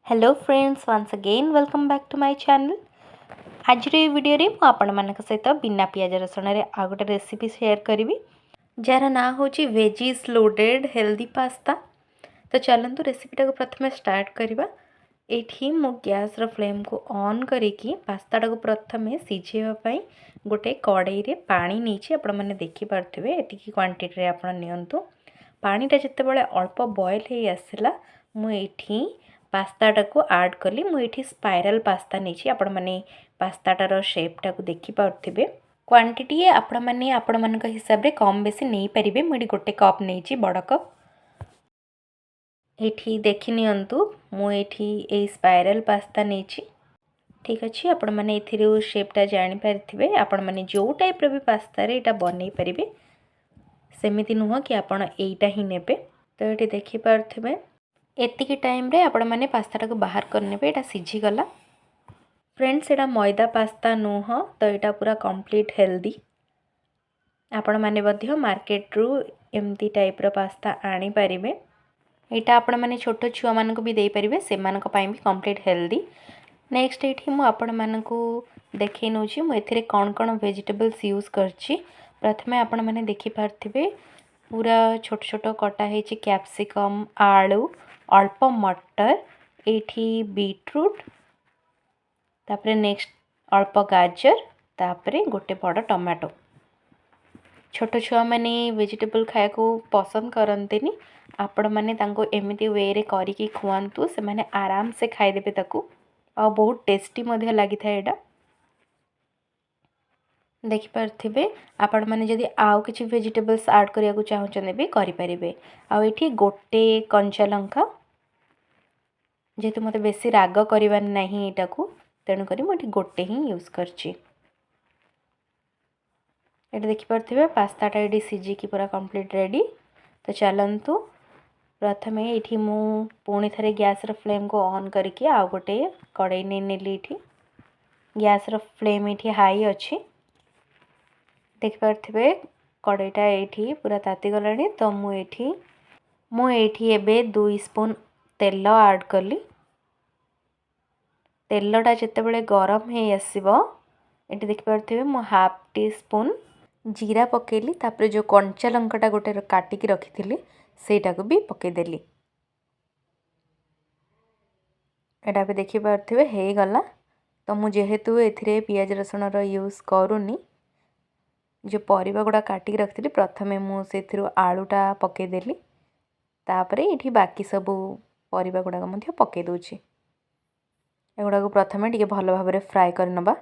Hello friends, once again welcome back to my channel. ଆଜିର ଏଇ ଭିଡ଼ିଓରେ ମୁଁ ଆପଣମାନଙ୍କ ସହିତ ବିନା ପିଆଜ ରସୁଣରେ ଆଉ ଗୋଟେ ରେସିପି ସେୟାର କରିବି, ଯାହାର ନାଁ ହେଉଛି ଭେଜିସ୍ ଲୋଡେଡ଼ ହେଲ୍ଦି ପାସ୍ତା। ତ ଚାଲନ୍ତୁ ରେସିପିଟାକୁ ପ୍ରଥମେ ଷ୍ଟାର୍ଟ କରିବା। ଏଇଠି ମୁଁ ଗ୍ୟାସ୍ର ଫ୍ଲେମ୍କୁ ଅନ୍ କରିକି ପାସ୍ତାଟାକୁ ପ୍ରଥମେ ସିଝେଇବା ପାଇଁ ଗୋଟେ କଡ଼େଇରେ ପାଣି ନେଇଛି। ଆପଣମାନେ ଦେଖିପାରୁଥିବେ, ଏତିକି କ୍ୱାଣ୍ଟିଟିରେ ଆପଣ ନିଅନ୍ତୁ। ପାଣିଟା ଯେତେବେଳେ ଅଳ୍ପ ବଏଲ୍ ହେଇ ଆସିଲା, ମୁଁ ଏଇଠି ପାସ୍ତାଟାକୁ ଆଡ଼୍ କଲି। ମୁଁ ଏଇଠି ସ୍ପାଇରାଲ୍ ପାସ୍ତା ନେଇଛି। ଆପଣମାନେ ପାସ୍ତାଟାର ସେପ୍ଟାକୁ ଦେଖିପାରୁଥିବେ। କ୍ୱାଣ୍ଟିଟି ଆପଣମାନେ ଆପଣମାନଙ୍କ ହିସାବରେ କମ୍ ବେଶୀ ନେଇପାରିବେ। ମୁଁ ଏଠି ଗୋଟେ କପ୍ ନେଇଛି, ବଡ଼ କପ୍। ଏଇଠି ଦେଖି ନିଅନ୍ତୁ, ମୁଁ ଏଇଠି ଏଇ ସ୍ପାଇରାଲ୍ ପାସ୍ତା ନେଇଛି। ଠିକ୍ ଅଛି, ଆପଣମାନେ ଏଥିରୁ ସେପ୍ଟା ଜାଣିପାରିଥିବେ। ଆପଣମାନେ ଯେଉଁ ଟାଇପ୍ର ବି ପାସ୍ତାରେ ଏଇଟା ବନେଇ ପାରିବେ, ସେମିତି ନୁହଁ କି ଆପଣ ଏଇଟା ହିଁ ନେବେ। ତ ଏଇଠି ଦେଖିପାରୁଥିବେ, ଏତିକି ଟାଇମ୍ରେ ଆପଣମାନେ ପାସ୍ତାଟାକୁ ବାହାର କରିନେବେ। ଏଇଟା ସିଝିଗଲା ଫ୍ରେଣ୍ଡସ୍। ଏଇଟା ମଇଦା ପାସ୍ତା ନୁହଁ, ତ ଏଇଟା ପୁରା କମ୍ପ୍ଲିଟ୍ ହେଲ୍ଦି। ଆପଣମାନେ ମଧ୍ୟ ମାର୍କେଟରୁ ଏମିତି ଟାଇପ୍ର ପାସ୍ତା ଆଣିପାରିବେ। ଏଇଟା ଆପଣମାନେ ଛୋଟ ଛୁଆମାନଙ୍କୁ ବି ଦେଇପାରିବେ, ସେମାନଙ୍କ ପାଇଁ ବି କମ୍ପ୍ଲିଟ୍ ହେଲ୍ଦି। ନେକ୍ସଟ ଏଇଠି ମୁଁ ଆପଣମାନଙ୍କୁ ଦେଖେଇ ନେଉଛି ମୁଁ ଏଥିରେ କ'ଣ କ'ଣ ଭେଜିଟେବଲ୍ସ ୟୁଜ୍ କରିଛି। ପ୍ରଥମେ ଆପଣମାନେ ଦେଖିପାରୁଥିବେ, ପୁରା ଛୋଟ ଛୋଟ କଟା ହେଇଛି କ୍ୟାପ୍ସିକମ୍, ଆଳୁ, ଅଳ୍ପ ମଟର, ଏଇଠି ବିଟରୁଟ୍, ତାପରେ ନେକ୍ସଟ ଅଳ୍ପ ଗାଜର, ତାପରେ ଗୋଟେ ବଡ଼ ଟମାଟୋ। ଛୋଟ ଛୁଆମାନେ ଭେଜିଟେବଲ୍ ଖାଇବାକୁ ପସନ୍ଦ କରନ୍ତିନି। ଆପଣମାନେ ତାଙ୍କୁ ଏମିତି ୱେରେ କରିକି ଖୁଆନ୍ତୁ, ସେମାନେ ଆରାମସେ ଖାଇଦେବେ ତାକୁ, ଆଉ ବହୁତ ଟେଷ୍ଟି ମଧ୍ୟ ଲାଗିଥାଏ। ଏଇଟା ଦେଖିପାରୁଥିବେ। ଆପଣମାନେ ଯଦି ଆଉ କିଛି ଭେଜିଟେବଲ୍ସ ଆଡ଼୍ କରିବାକୁ ଚାହୁଁଛନ୍ତି ବି କରିପାରିବେ। ଆଉ ଏଇଠି ଗୋଟେ କଞ୍ଚା ଲଙ୍କା, ଯେହେତୁ ମୋତେ ବେଶୀ ରାଗ କରିବାର ନାହିଁ ଏଇଟାକୁ, ତେଣୁକରି ମୁଁ ଏଠି ଗୋଟେ ହିଁ ୟୁଜ୍ କରିଛି। ଏଠି ଦେଖିପାରୁଥିବେ, ପାସ୍ତାଟା ଏଇଠି ସିଝିକି ପୁରା କମ୍ପ୍ଲିଟ୍ ରେଡ଼ି। ତ ଚାଲନ୍ତୁ, ପ୍ରଥମେ ଏଇଠି ମୁଁ ପୁଣି ଥରେ ଗ୍ୟାସ୍ର ଫ୍ଲେମ୍କୁ ଅନ୍ କରିକି ଆଉ ଗୋଟେ କଡ଼େଇ ନେଇ ନେଲି। ଏଇଠି ଗ୍ୟାସ୍ର ଫ୍ଲେମ୍ ଏଇଠି ହାଇ ଅଛି। ଦେଖିପାରୁଥିବେ, କଡ଼େଇଟା ଏଇଠି ପୁରା ତାତିଗଲାଣି। ତ ମୁଁ ଏଇଠି ଏବେ 2 ସ୍ପୁନ୍ ତେଲ ଆଡ଼୍ କଲି। ତେଲଟା ଯେତେବେଳେ ଗରମ ହେଇ ଆସିବ, ଏଠି ଦେଖିପାରୁଥିବେ, ମୁଁ ହାଫ୍ ଟି ସ୍ପୁନ୍ ଜିରା ପକାଇଲି। ତାପରେ ଯେଉଁ କଞ୍ଚା ଲଙ୍କାଟା ଗୋଟେ କାଟିକି ରଖିଥିଲି, ସେଇଟାକୁ ବି ପକାଇଦେଲି। ଏଇଟା ବି ଦେଖିପାରୁଥିବେ, ହେଇଗଲା। ତ ମୁଁ ଯେହେତୁ ଏଥିରେ ପିଆଜ ରସୁଣର ୟୁଜ୍ କରୁନି, ଯେଉଁ ପରିବା ଗୁଡ଼ା କାଟିକି ରଖିଥିଲି, ପ୍ରଥମେ ମୁଁ ସେଥିରୁ ଆଳୁଟା ପକାଇଦେଲି। ତାପରେ ଏଇଠି ବାକି ସବୁ ପରିବା ଗୁଡ଼ାକ ମଧ୍ୟ ପକାଇ ଦେଉଛି। ଏଗୁଡ଼ାକୁ ପ୍ରଥମେ ଟିକେ ଭଲ ଭାବରେ ଫ୍ରାଏ କରିନେବା।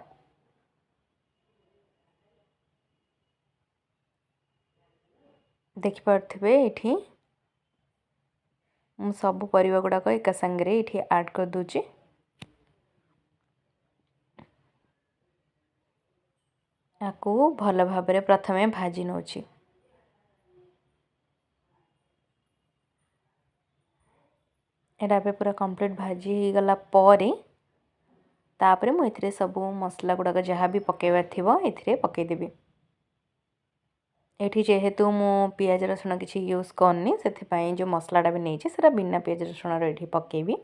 ଦେଖିପାରୁଥିବେ, ଏଇଠି ମୁଁ ସବୁ ପରିବା ଗୁଡ଼ାକ ଏକା ସାଙ୍ଗରେ ଏଇଠି ଆଡ଼୍ କରିଦେଉଛି। ଆକୁ ଭଲ ଭାବରେ ପ୍ରଥମେ ଭାଜି ନେଉଛି। ଏଇଟା ଏବେ ପୁରା କମ୍ପ୍ଲିଟ୍ ଭାଜି ହେଇଗଲା ପରେ, ତାପରେ ମୁଁ ଏଥିରେ ସବୁ ମସଲା ଗୁଡ଼ାକ ଯାହା ବି ପକାଇବାର ଥିବ ଏଥିରେ ପକାଇଦେବି। ଏଠି ଯେହେତୁ ମୁଁ ପିଆଜ ରସୁଣ କିଛି ୟୁଜ୍ କରିନି, ସେଥିପାଇଁ ଯେଉଁ ମସଲାଟା ବି ନେଇଛି, ସେଇଟା ବିନା ପିଆଜ ରସୁଣର ଏଠି ପକାଇବି।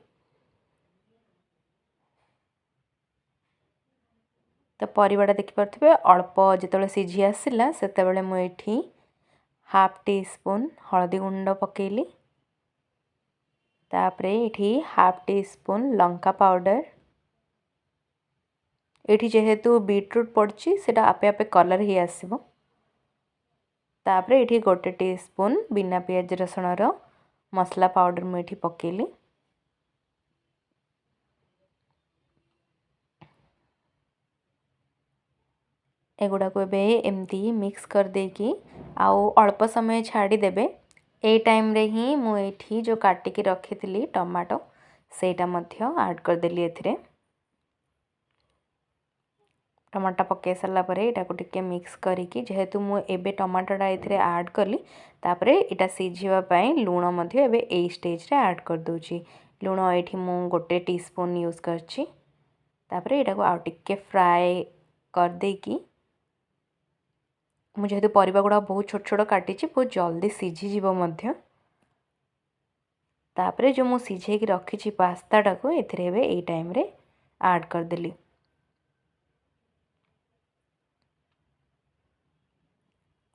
ତ ପରିବାଟା ଦେଖିପାରୁଥିବେ, ଅଳ୍ପ ଯେତେବେଳେ ସିଝି ଆସିଲା, ସେତେବେଳେ ମୁଁ ଏଠି ହାଫ୍ ଟି ସ୍ପୁନ୍ ହଳଦୀ ଗୁଣ୍ଡ ପକାଇଲି। ତାପରେ ଏଠି ହାଫ୍ ଟି ସ୍ପୁନ୍ ଲଙ୍କା ପାଉଡ଼ର। ଏଠି ଯେହେତୁ ବିଟରୁଟ୍ ପଡ଼ିଛି, ସେଇଟା ଆପେ ଆପେ କଲର୍ ହେଇ ଆସିବ। ତାପରେ ଏଠି ଗୋଟେ ଟି ସ୍ପୁନ୍ ବିନା ପିଆଜ ରସୁଣର ମସଲା ପାଉଡ଼ର ମୁଁ ଏଠି ପକାଇଲି। ଏଗୁଡ଼ାକୁ ଏବେ ଏମିତି ମିକ୍ସ କରିଦେଇକି ଆଉ ଅଳ୍ପ ସମୟ ଛାଡ଼ିଦେବେ। ଏଇ ଟାଇମ୍ରେ ହିଁ ମୁଁ ଏଇଠି ଯେଉଁ କାଟିକି ରଖିଥିଲି ଟମାଟୋ, ସେଇଟା ମଧ୍ୟ ଆଡ଼୍ କରିଦେଲି ଏଥିରେ। ଟମାଟୋ ପକାଇ ସାରିଲା ପରେ ଏଇଟାକୁ ଟିକେ ମିକ୍ସ କରିକି, ଯେହେତୁ ମୁଁ ଏବେ ଟମାଟୋଟା ଏଥିରେ ଆଡ଼୍ କଲି, ତାପରେ ଏଇଟା ସିଝିବା ପାଇଁ ଲୁଣ ମଧ୍ୟ ଏବେ ଏଇ ଷ୍ଟେଜ୍ରେ ଆଡ଼୍ କରିଦେଉଛି। ଲୁଣ ଏଇଠି ମୁଁ ଗୋଟେ ଟି ସ୍ପୁନ୍ ୟୁଜ୍ କରିଛି। ତାପରେ ଏଇଟାକୁ ଆଉ ଟିକେ ଫ୍ରାଏ କରିଦେଇକି, ମୁଁ ଯେହେତୁ ପରିବା ଗୁଡ଼ାକ ବହୁତ ଛୋଟ ଛୋଟ କାଟିଛି, ବହୁତ ଜଲ୍ଦି ସିଝିଯିବ ମଧ୍ୟ। ତାପରେ ଯେଉଁ ମୁଁ ସିଝେଇକି ରଖିଛି ପାସ୍ତାଟାକୁ, ଏଥିରେ ଏବେ ଏଇ ଟାଇମ୍ରେ ଆଡ଼୍ କରିଦେଲି।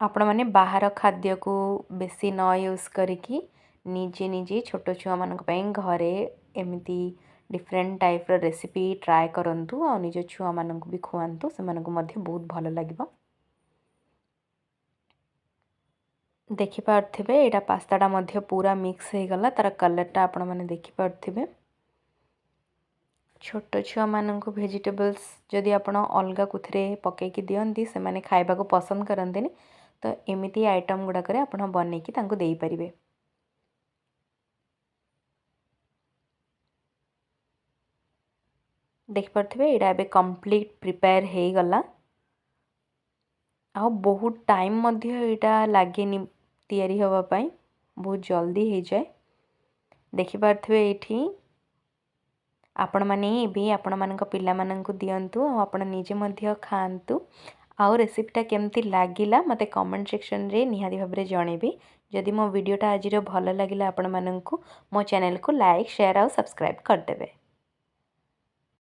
ଆପଣମାନେ ବାହାର ଖାଦ୍ୟକୁ ବେଶୀ ନ ୟୁଜ୍ କରିକି ନିଜେ ନିଜେ ଛୋଟ ଛୁଆମାନଙ୍କ ପାଇଁ ଘରେ ଏମିତି ଡିଫରେଣ୍ଟ ଟାଇପ୍ର ରେସିପି ଟ୍ରାଏ କରନ୍ତୁ ଆଉ ନିଜ ଛୁଆମାନଙ୍କୁ ବି ଖୁଆନ୍ତୁ, ସେମାନଙ୍କୁ ମଧ୍ୟ ବହୁତ ଭଲ ଲାଗିବ। ଦେଖିପାରୁଥିବେ, ଏଇଟା ପାସ୍ତାଟା ମଧ୍ୟ ପୁରା ମିକ୍ସ ହେଇଗଲା। ତା'ର କଲର୍ଟା ଆପଣମାନେ ଦେଖିପାରୁଥିବେ। ଛୋଟ ଛୁଆମାନଙ୍କୁ ଭେଜିଟେବଲ୍ସ ଯଦି ଆପଣ ଅଲଗା କେଉଁଥିରେ ପକାଇକି ଦିଅନ୍ତି, ସେମାନେ ଖାଇବାକୁ ପସନ୍ଦ କରନ୍ତିନି। ତ ଏମିତି ଆଇଟମ୍ ଗୁଡ଼ାକରେ ଆପଣ ବନେଇକି ତାଙ୍କୁ ଦେଇପାରିବେ। ଦେଖିପାରୁଥିବେ, ଏଇଟା ଏବେ କମ୍ପ୍ଲିଟ୍ ପ୍ରିପେୟାର ହେଇଗଲା। ଆଉ ବହୁତ ଟାଇମ୍ ମଧ୍ୟ ଏଇଟା ଲାଗେନି ତିଆରି ହେବା ପାଇଁ, ବହୁତ ଜଲ୍ଦି ହେଇଯାଏ। ଦେଖିପାରୁଥିବେ ଏଇଠି। ଆପଣମାନେ ବି ଆପଣମାନଙ୍କ ପିଲାମାନଙ୍କୁ ଦିଅନ୍ତୁ ଆଉ ଆପଣ ନିଜେ ମଧ୍ୟ ଖାଆନ୍ତୁ। ଆଉ ରେସିପିଟା କେମିତି ଲାଗିଲା, ମୋତେ କମେଣ୍ଟ ସେକ୍ସନରେ ନିହାତି ଭାବରେ ଜଣେଇବେ। ଯଦି ମୋ ଭିଡ଼ିଓଟା ଆଜିର ଭଲ ଲାଗିଲା ଆପଣମାନଙ୍କୁ, ମୋ ଚ୍ୟାନେଲକୁ ଲାଇକ୍, ସେୟାର ଆଉ ସବସ୍କ୍ରାଇବ୍ କରିଦେବେ।